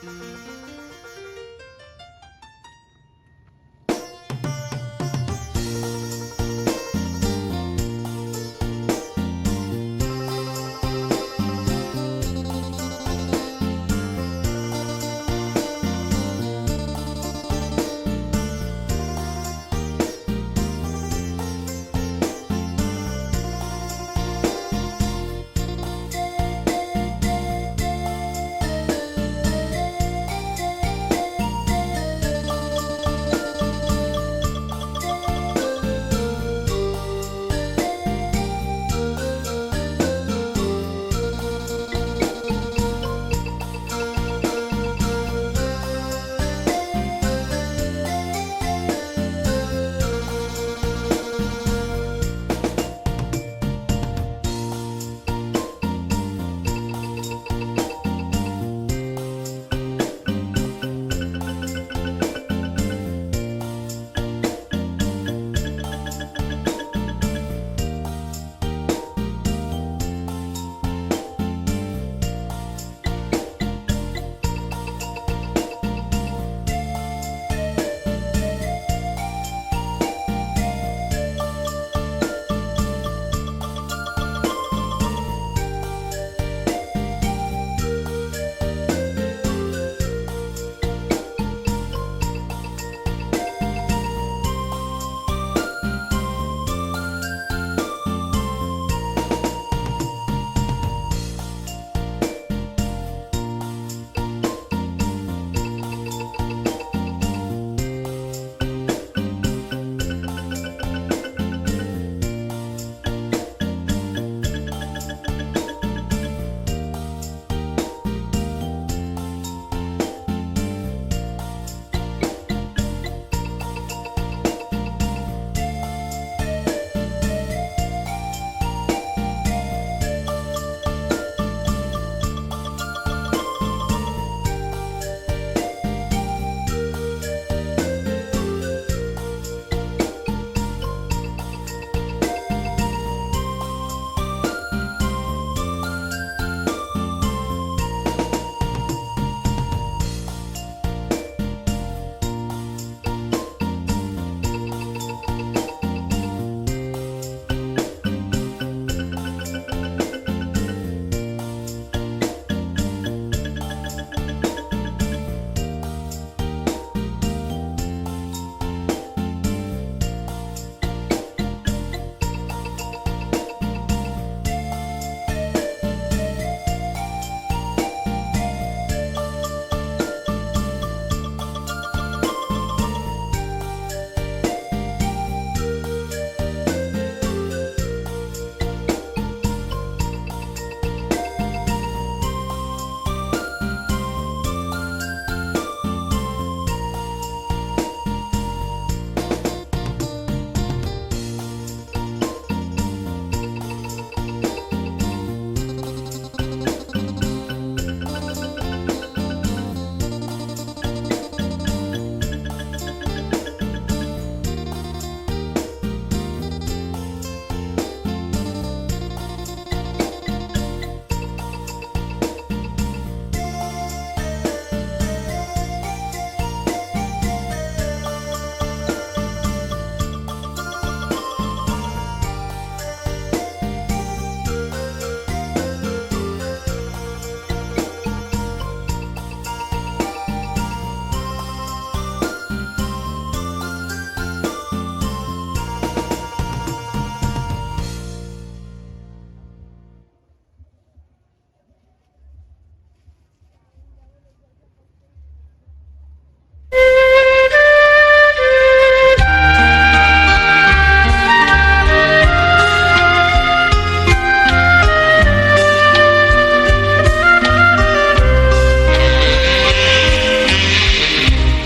ໂ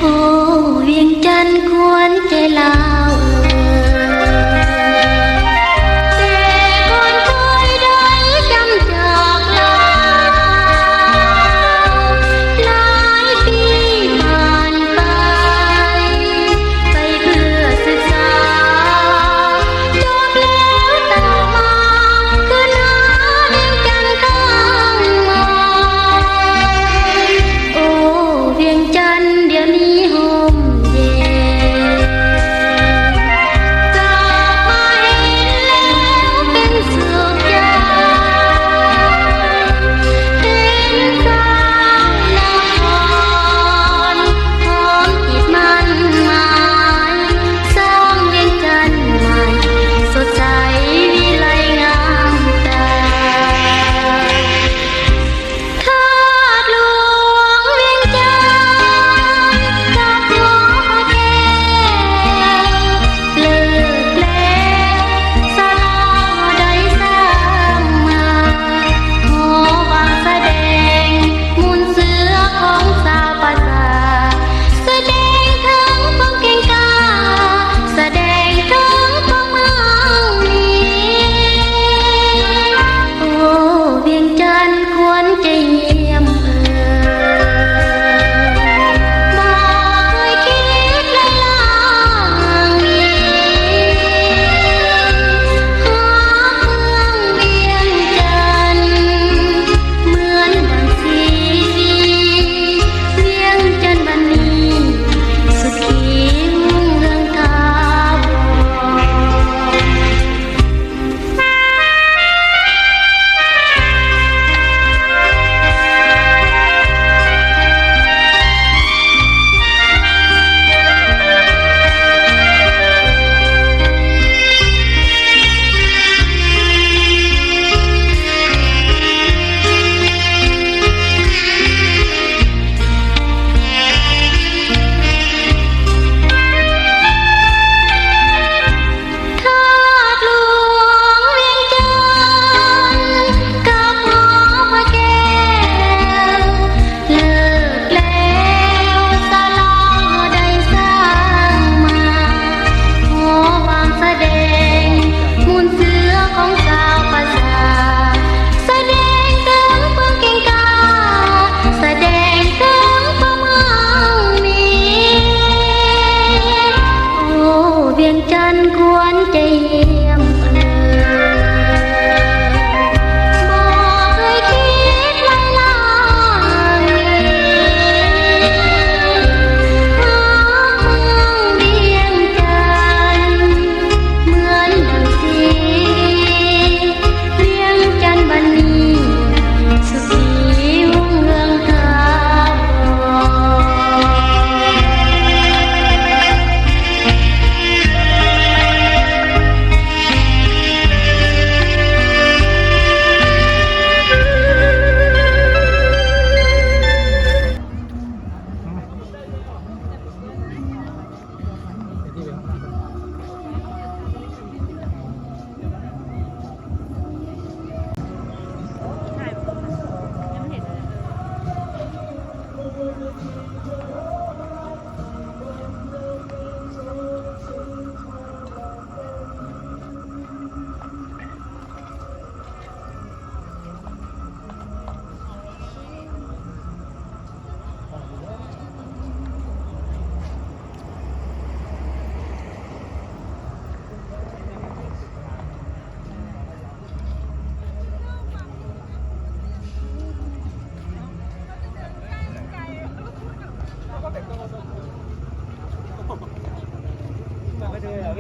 ອ້ ວຽງຈັນຄວນແກ່ລາວເອີຍ ແຕ່ກ່ອນເຄີຍໄດ້ກຳຈາກລາວ ຫຼາຍປີຜ່ານໄປ ໄປເພື່ອສຶກສາ ຈົບແລ້ວຕໍ່ມາຄືນຫາວຽງຈັນຄັ້ງໃໝ່ ໂອ້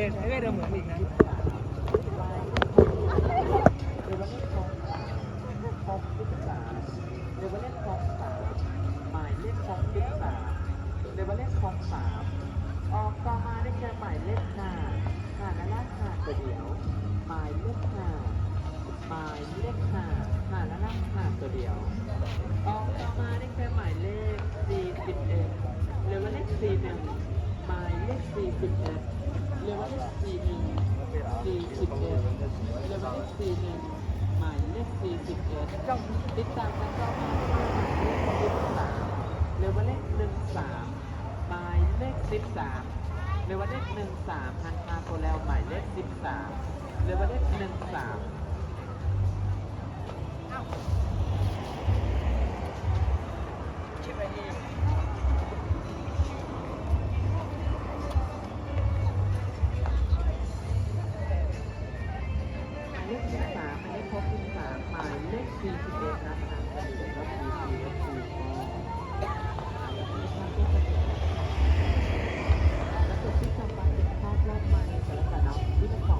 ເລກສິບສາມ ເລກຫົກສິບສາມ ເລກຫົກສິບສາມ ໝາຍເລກຫົກສິບສາມ ເລກຫົກສິບສາມ ອອກຕໍ່ມາໄດ້ແກ່ໝາຍເລກຫ້າ ຫ້າ ນະລະ ຫ້າ ຕົວດຽວ ໝາຍເລກຫ້າ ໝາຍເລກຫ້າ ຫ້າ ນະລະ ຫ້າ ຕົວດຽວ ອອກຕໍ່ມາໄດ້ແກ່ໝາຍເລກສີ່ສິບເອັດ ເລກເລກສີ່ໜຶ່ງ ໝາຍເລກສີ່ສິບເອັດ ເລກເລກສີ່ໜຶ່ງ ສີ່ສິບເອັດ ເລກເລກສີ່ໜຶ່ງ ໝາຍເລກສີ່ສິບເອັດ ຕິດຕາມກັນຕໍ່ມາ ເລກສິບສາມ ເລກເລກໜຶ່ງສາມ ໝາຍເລກສິບສາມ ເລກເລກໜຶ່ງສາມ ຫັນພາໂຕແລ້ວ ໝາຍເລກສິບສາມ ເລກເລກໜຶ່ງສາມ. ໝາຍເລກສິບສາມ ໝາຍເລກຫົກສິບສາມ ໝາຍເລກສີ່ສິບເອັດ ນະຄະ ສະເໜີກັບ ບີ ທີ ເອັຟ ຊີ ກໍ ແລະ ກະຕິດຕາມເປັນພາບລອບໃໝ່ກໍແລ້ວກັນເນາະ ທີ່ເປັນຂອງ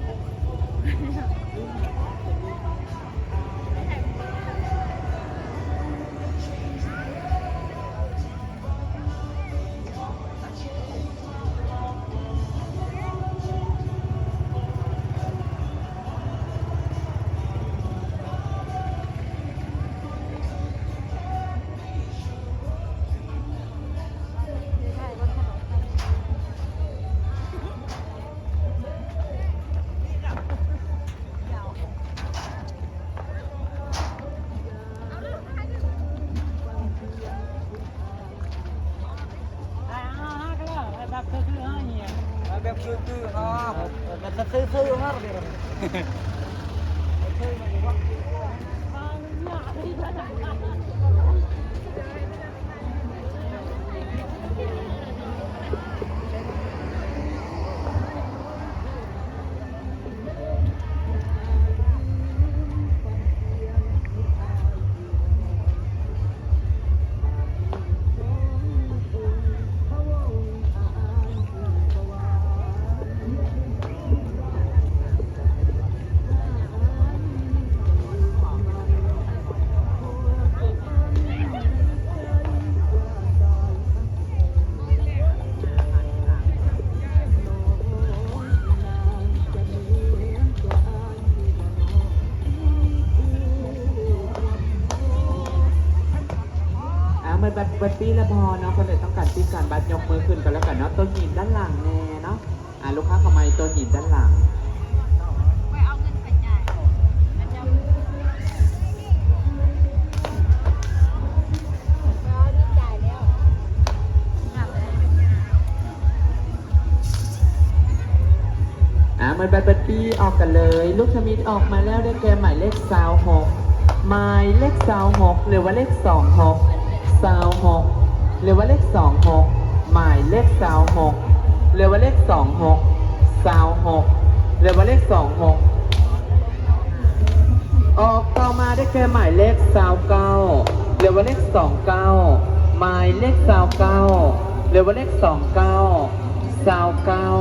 ອ່າ ໝົດບັດ ເບິດປີ້ແລ້ວບໍ່ເນາະ? ຄົນໃດຕ້ອງການປີ້ການບັດ ຍົກມືຂຶ້ນກໍແລ້ວກັນເນາະ. ໂຕະຫີນດ້ານຫຼັງແນ່ເນາະ. ອ່າ ລູກຄ້າເຂົ້າມາ ໂຕະຫີນດ້ານຫຼັງ. ອ່າ ໝົດບັດເບິດປີ້ ອອກກັນເລີຍ. ລູກທຳອິດອອກມາແລ້ວ ໄດ້ແກ່ໝາຍເລກຊາວຫົກ ໝາຍເລກຊາວຫົກ ຫຼືວ່າເລກສອງຫົກ ຊາວຫົກ ຫຼືວ່າເລກສອງຫົກ ໝາຍເລກຊາວຫົກ ຫຼືວ່າເລກສອງຫົກ ຊາວຫົກ ຫຼືວ່າເລກສອງຫົກ. ອອກຕໍ່ມາໄດ້ແກ່ໝາຍເລກຊາວເກົ້າ ຫຼືວ່າເລກສອງເກົ້າ ໝາຍເລກຊາວເກົ້າ ຫຼືວ່າເລກສອງເກົ້າ ຊາວເກົ້າ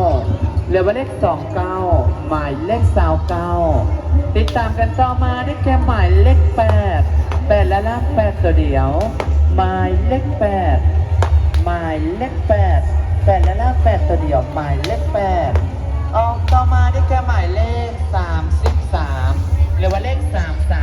ຫຼືວ່າເລກສອງເກົ້າ ໝາຍເລກຊາວເກົ້າ. ຕິດຕາມກັນຕໍ່ມາໄດ້ແກ່ໝາຍເລກແປດ ແປດ ລະລະ ແປດ ຕົວດຽວ ໝາຍເລກແປດ ໝາຍເລກແປດ ແປດ ລະລະ ແປດ ຕົວດຽວ ໝາຍເລກແປດ. ອອກຕໍ່ມາໄດ້ແກ່ໝາຍເລກສາມສິບສາມ ຫຼືວ່າເລກສາມສາ